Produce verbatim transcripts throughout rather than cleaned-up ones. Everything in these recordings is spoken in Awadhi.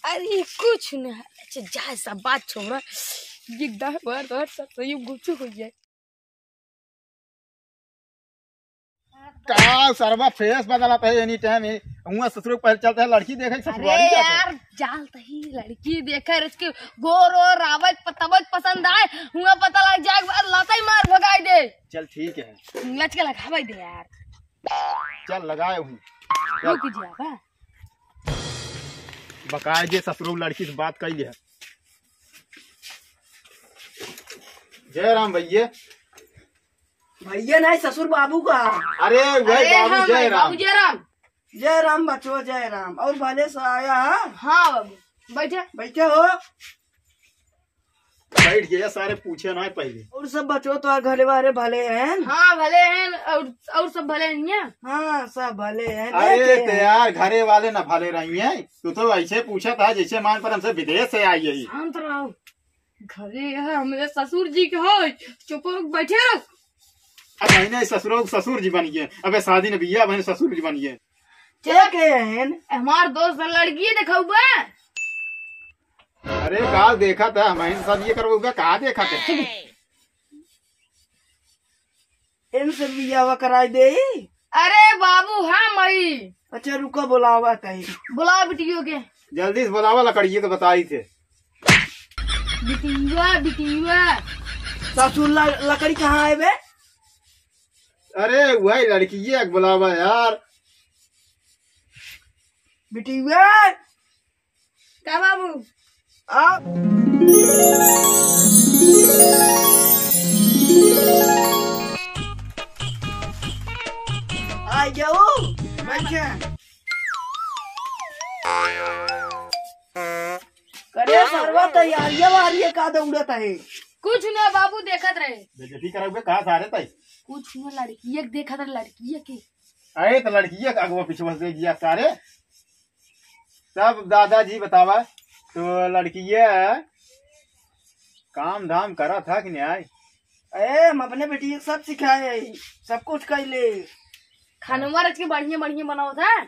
अरे कुछ ना। अच्छा, जा, सब बात छोड़ा। ये दाह बार बार सब सही गुपचुप हो जाए। का सरवा फेस बदलत है एनी टाइम? हुआ ससुर के पहले चलता है, लड़की देखे के ससुरारी अरे जाता है। यार, जाल तही लड़की देखे, इसके गोर और आवत पतवत पसंद आए, हुआ पता लग जाए, एक बार लाता ही मार भगाई दे। चल ठीक है। लचके लगावे दे यार। चल लगाए हुई। रुक जा बा। बकाए जे ससुरो लड़की से बात कइले है। जय राम भैया। भैया नहीं, ससुर बाबू का। अरे वही अरे बाबू हाँ जय भाई, राम। बाबू जय राम। जय राम बचवा, जय राम। और भले से आया है? हाँ बाबू, बैठे। बैठे हो? बैठ गया, सारे पूछे ना पहले। और सब बचवा तो घरे वाले भले हैं? हाँ भले हैं, और, और सब भले हैं? हाँ सब भले हैं। अरे देखे तो हैं। यार घरे वाले ना भले रही हैं, तू तो ऐसे पूछा था जैसे मान पर हमसे विदेश से आई है। शांत रहो, घरे है हमरे ससुर जी के हो, चुप हो बैठे रहो। अब नहीं नहीं ससुरो ससुर जी बन गए, अबे शादी न बिया बहन ससुर जी बन गए। चला के हैं? हमार दोस्त लड़की देखउबे। अरे का देखा था, हम सब ये करबो का, का देखा था? इनसे बियाह कराई दे। अरे बाबू, हाँ मई। अच्छा रुका, बुलावा तई। बुलावा बिटियो के। जल्दी से बुलावा, लकड़िए के बताई थे। बिटिया, बिटिया। ससुर ल-, लकड़ी कहाँ है बे? अरे वही लड़किए के बुलावा यार। बिटिया। का बाबू? आ। आ जाओ, बैठे। करे सरवा तैयारिया वारिया का दौड़त है? कुछ ना बाबू, देखत रहे। बेइज्जती करावे का सारे तई? कुछ ना, लड़किया के देखत रहे, लड़किया के। अरे तो लड़किया का अगवा पिछवा से गया सारे। तब दादाजी बतावा, तो लड़किया काम धाम करा था कि नहीं? ए, हम अपने बेटी के सब सिखाए, सब कुछ कैले। खानवा रच के बढ़िया बढ़िया बनावत है।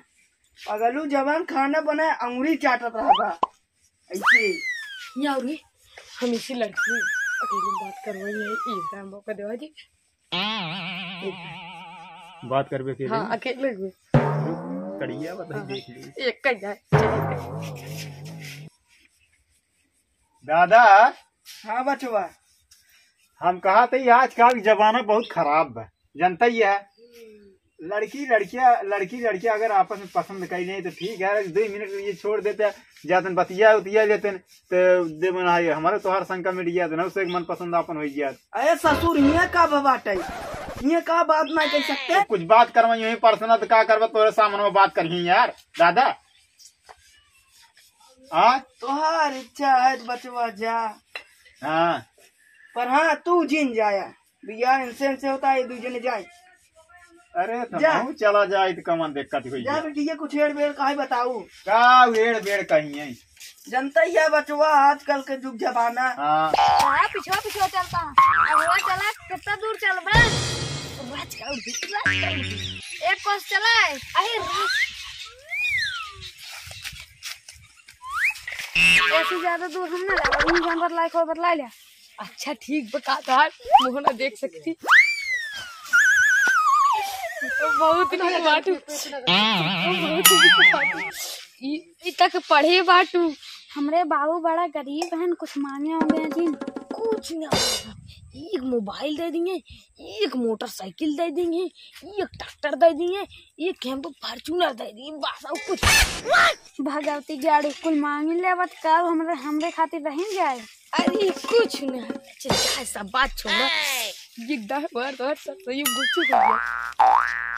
पगलू जवान खाना बनाए, अंगुरी चाटत रहा था। ऐसे। या और ये, हम इसी लड़की से अकेले बात करवाई है, ये दाम मौका देवा जी। बात करबे के हाँ, लिए? अकेले हुए। रुक, कड़िया बता, हाँ, देख ली। एक का जाए, चल, एक का। दादा। हाँ बचवा। हम कहा थे, आजकल के जमाना बहुत खराब बा, जनता ही है। लड़की लड़किया, लड़की लड़किया अगर आपस में पसंद कई नहीं तो ठीक है, अगर दो मिनट के लिए छोड़ देते, जातन बतिया उतिया लेते, तो दे मना है, हमारे तोहार शंका मिट गया, तो ना उसे एक मन पसंद आपन हो गया। अरे ससुर, हियाँ का बात है? हियाँ का बात ना कह सकते? कुछ बात करवाई हुई पर्सनल, तो का करबा, तोरे सामने में बात करही यार, दादा। हाँ? तोहार इच्छा है तो बचवा जा। हाँ। पर हाँ, तू जिन जाया। बियाह इनसे इनसे होता है, दू जने जाए। अरे तो जा। हम चला जाए तो कमन दिक्कत हुई जा है। बेटी, ये कुछ हेड़ बेड़ काहे बताऊ? का हेड़ बेड़ कहीं है? जनता ही है बचवा, आजकल के जुग जमाना। हाँ। हाँ, पिछवा पिछवा चलता। अब वो चला, कितना दूर चलबे? राज का उड़, राज का उड़। एक कोस चला है। अरे राज। ऐसे ज्यादा दूर हम ना जाबे, हम जौन बतलाए को बतला लिया। अच्छा ठीक बा, का तोहार मुँह ना देख सकती। बहुत नीक बाटू। बहुत नीक बाटू। ई, ई तक पढ़े बाटू। हमरे बाबू बड़ा गरीब हन, कुछ मांगे होंगे जिन। कुछ ना, एक मोबाइल दे दिए, एक मोटरसाइकिल दे दिए, एक ट्रैक्टर दे दिए, एक टेम्पो फॉर्च्यूनर दे दिए, बस और कुछ। भगवती गाड़ी कुल मांगी लेवत, कब हमरे, हमरे खातिर रहिन जाए? अरे कुछ ना, अच्छा जाए, सब बात छोड़ा। ये दाह बार बार सब सही गुपचुप हो गया।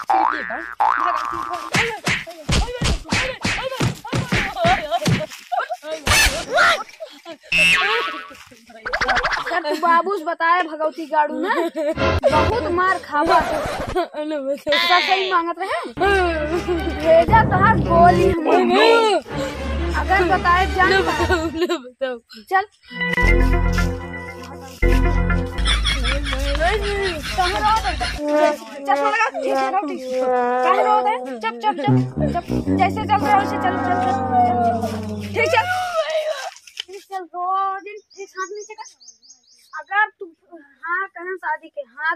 ठीक है, भाग, भाग, भाग, भाग। अगर तू बाबू से बताए भगवती गाड़ू ना, बहुत मार खाबा। ससई मांगत रहे। भेजा तोहार गोली हम। अगर बताए जान। चल। कहाँ रो दे? चश्मा लगा, ठीक है, ठीक है। कहाँ रो दे? चुप, चुप, चुप, चुप। जैसे चल रहा है, वैसे चल, चल, चल, चल। ठीक, चल।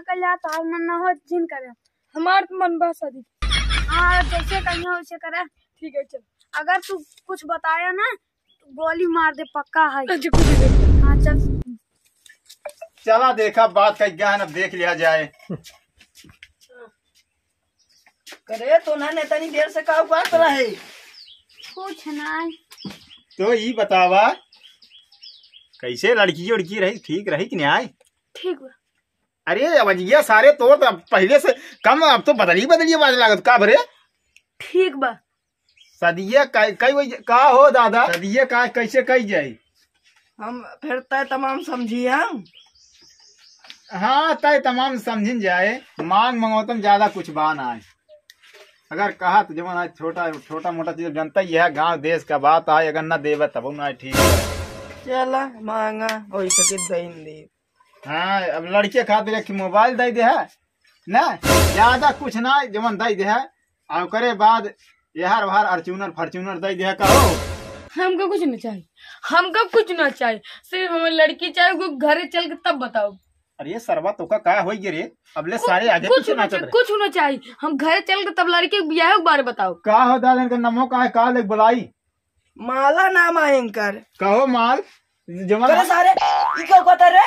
कल यार तोहार मन ना हो, जिन करे। हमार तो मन बा शादी। हाँ, जैसे कहियो वैसे करे। ठीक है, चल। अगर तू कुछ बताया ना, तो गोली मार दे, पक्का है। अच्छा, कुछ नहीं। हाँ, चल। चला, देखा, बात का ज्ञान अब देख लिया जाए। करे तो ना, इतनी देर से का बात रहे? कुछ ना। तो ई बतावा, कैसे लड़की उड़की रही, ठीक रही कि नहीं? ठीक बा। अरे, अवजिया सारे तोर तो पहले से कम, अब तो बदली बदली आवाज लागत का बरे? ठीक बा। सदिया का, कई वही का हो दादा? सदिया का कैसे कही जाई? हम फिर तय तमाम समझी हम। हाँ, तय तमाम समझिन जाए। मांग मंगौतन ज्यादा कुछ बा ना है। अगर कहा तो जवन आज छोटा, छोटा मोटा चीज जनता ही है, गांव देश का बात आए, अगर ना देवे तब ना ठीक है। चला मांगा, वही सके दइन दे। हाँ, अब लड़के खातिर एक मोबाइल दे दे है ना, ज्यादा कुछ ना, जवन दे दे है। आ ओकरे बाद एहर ओहर Fortuner Fortuner दे दे है, कहो। हमका कुछ न चाही, हमका कुछ न चाही, सिर्फ हमें लड़की चाही, वो घरे चल के तब बताओ। अरे सरवा, तोका का होई गे रे? अब ले कु-, सारे आगे कुछ पीछे न नाचत चा-, रहे। कुछ न चाही, हम घरे चल के तब लड़की के बियाह के बारे बताओ। का हो दादा, इनका नमो का है, का ले बुलाई? माला नाम है इनकर। कहो माल, जवन करे सारे, ई का कहता रे?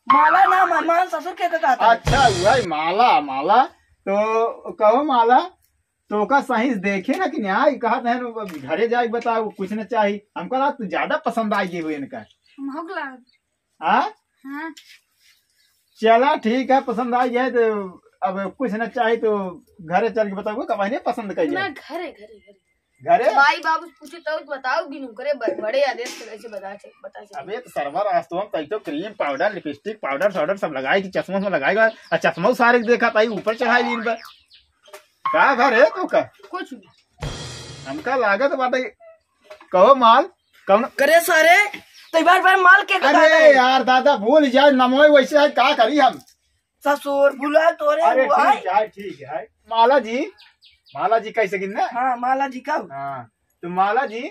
माला नाम है, मान ससुर के का कहता है? अच्छा, वही माला, माला। तो कहो माला, तोका सही से देखे ना कि न्याय कहत है, घरे जाए बताओ, कुछ न चाही। हमका लगा तू ज्यादा पसंद आई गई हो इनका। हमहू के लागत। हाँ? हाँ। चला ठीक है, पसंद आई जाए तो अब कुछ न चाही तो घरे चल के बताओ, कब नहीं पसंद कर ना, जाए। घरे, घरे, घरे। घरे? माई बाबू से पूछे तो बताओ, बिनु करे ब-, बड़े आदेश से कैसे बता चे-, बता चे-। अबे तो सरवा, आज तो हम कई तो cream powder, lipstick powder, साउडर सब लगाई थी, चश्मा उश्मा लगाई बा, आ चश्मा सारे के देखा ताई ऊपर चढ़ाई लीन बा। का घर है तो का? कुछ नहीं। हमका लागत बाटे, कहो माल, कौन? करे सारे, तो बार बार माल के अरे कहता है? यार दादा, भूल जाए, नमोय वैसे है, का करी हम? ससुर, भुला तोरे अरे हुआ है। ठीक है, ठीक है। माला जी, माला जी कैसे गिन ना? हाँ, माला जी का? हाँ, तो माला जी,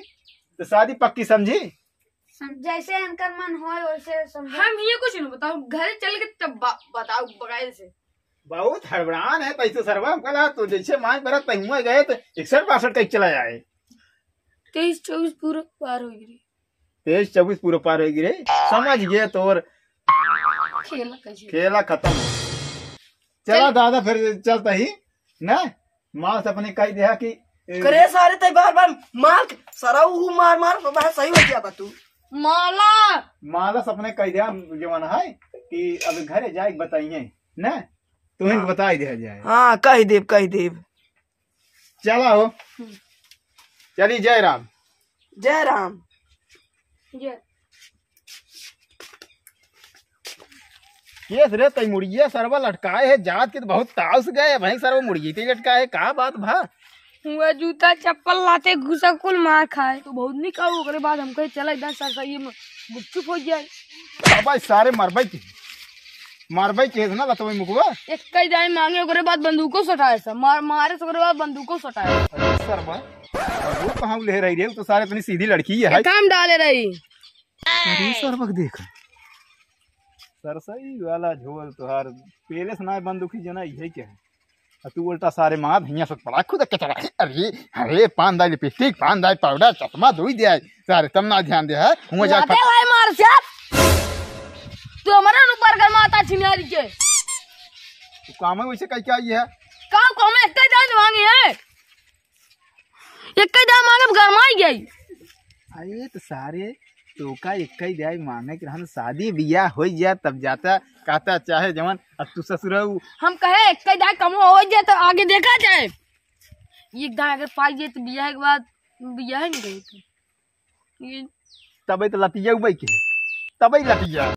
तो शादी पक्की समझी? सम-, जैसे इनकर मन होए वैसे समझो। हम ये कुछ नहीं बताओ, घरे चल के तब बा-, बताओ बकायदे से। बहुत हड़बड़ान है तैसे सरवा, हमका लगा तो जैसे मांग भरत तै हुआ गए तो इकसठ बासठ कहीं चला जाए। तेईस चौबीस पूरा पार हो गई। तेईस चौबीस पूरा पार हो गई रे, समझ गए तोर खेला कैसे? खेला खत्म। चला चल। दादा, फिर चलता ही ना, माल से अपने कह दिया कि ए, करे सारे तै बार बार मार के, सारा ऊ मार मार, तो बाहर सही हो गया बा तू। माला। माला से अपने कह दिया जवन है कि अब घरे जाए के बताइए ना, तुम्हें हाँ। बता ही दिया जाए। हाँ, कह देब, कह देब। चला हो। हम्म। चली, जय राम। जय राम। जय। केस रे, तई मुड़िया सरवा लटकाए है, जात के तो बहुत ताव से गए, भाई सरवा मुड़िया ते लटकाए, का बात भा? हुआ जूता चप्पल लाते घुसा कुल मार खाए। तो बहुत नहीं कहा, ओकरे बाद हम कहे चला एकदम सर सही में गुपचुप हो जाए। अबे सारे मरबे के, मरबे के ना लतवे मुकवा। एक कई दाई मांगे, ओकरे बाद बंदूको सटाए सब, मार, मारे से ओकरे बाद बंदूको सटाए। अरे सरवा, वो कहाँ ले रही रे? वो तो सारे इतनी सीधी लड़की है। काम डाले रही। अरे सरबक देख, सरसई वाला झोल तोहार, पेले से ना बंदूकी जना, इहे के है? आ तू उल्टा सारे मार, हियाँ से पड़ा खुद के चला। अरे, अरे, पान दाई लिपस्टिक, पान दाई पाउडर, चश्मा धोई दे, सारे तब ना ध्यान दे है, हुआ जा लाते फट- भाई मार से। तू हमारा ऊपर गरमाता छिनारी के। तू काम है वैसे कह के आई है? काम, काम है, इतना जान मांगी है। एक ही दाम मांगे, गरमाई गई। अरे तो सारे, तोका एक ही दाई मांगे कि हम शादी बियाह हो जाए तब जाता, कहता चाहे जवन, अब तू ससुरऊ। हम कहे एक ही दाई कमो हो जाए तो आगे देखा जाए। एक दाई अगर पाई जाए तो बियाह के बाद बियाह ही नहीं करी तो। ये तबे तो लतिया उबई के, तबे लतिया।